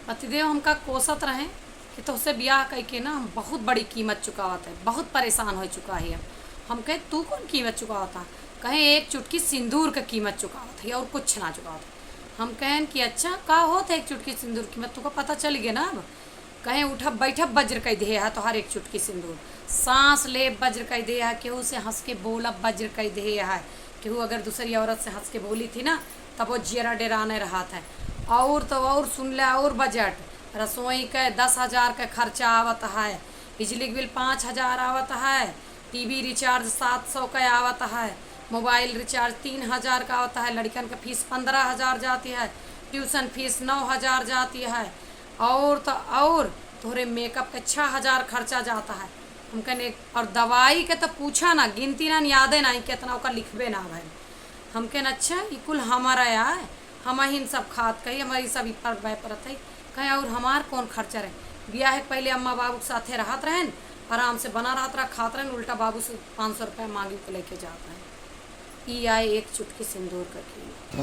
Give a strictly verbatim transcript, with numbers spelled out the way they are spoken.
पतिदेव हमका कोसत रहे कि तोहसे बियाह कइके ना हम बहुत बड़ी कीमत चुकावत है, बहुत परेशान होइ चुका ही हम। हम कहे, "तू कौन कीमत चुकावत है?" कहे, "एक चुटकी सिंदूर क कीमत चुकावत है और कुछ ना चुकावत है।" हम कहेन कि, "अच्छा, का होत है एक चुटकी सिंदूर कीमत? तुका पता चल गया ना अब।" कहे, "उठब बैठब वज्र कइ देहे है तोहार एक चुटकी सिंदूर, सांस लेब वज्र कइ देहे है, केहू से हँस के बोलब वज्र कइ देहे है।" केहू अगर दूसरी औरत से हँस के बोली थी ना, तब वो जियरा डेराने रहत है। और तो और सुन ले, और बजट, रसोई के दस हजार के खर्चा आवत है, बिजली के बिल पाँच हजार आवत है, टीवी रिचार्ज सात सौ के आवत है, मोबाइल रिचार्ज तीन हजार का आवत है, लड़कन के फीस पन्द्रह हजार जाती है, ट्यूशन फीस नौ हजार जाती है, और तो और तोहरे मेकअप के छः हजार खर्चा जाता है। हम कहने, और दवाई के तो पूछा ना, गिनती ना, यादे ना, कितना ओकर लिखबे ना भइल। हम कहने, "अच्छा, ई कुल हमारा आय, हम ही सब खात कही, हमारी सब ई पर बै परत है।" कहे, "और हमार कौन खर्चा रहे? बियाह के पहले अम्मा बाबू के साथे रहत रहन, आराम से बना रहत रहा, खात रहन, उल्टा बाबू से पाँच सौ रुपया मांगी के लेके जात रहन।" ई आय एक चुटकी सिंदूर का कीमत।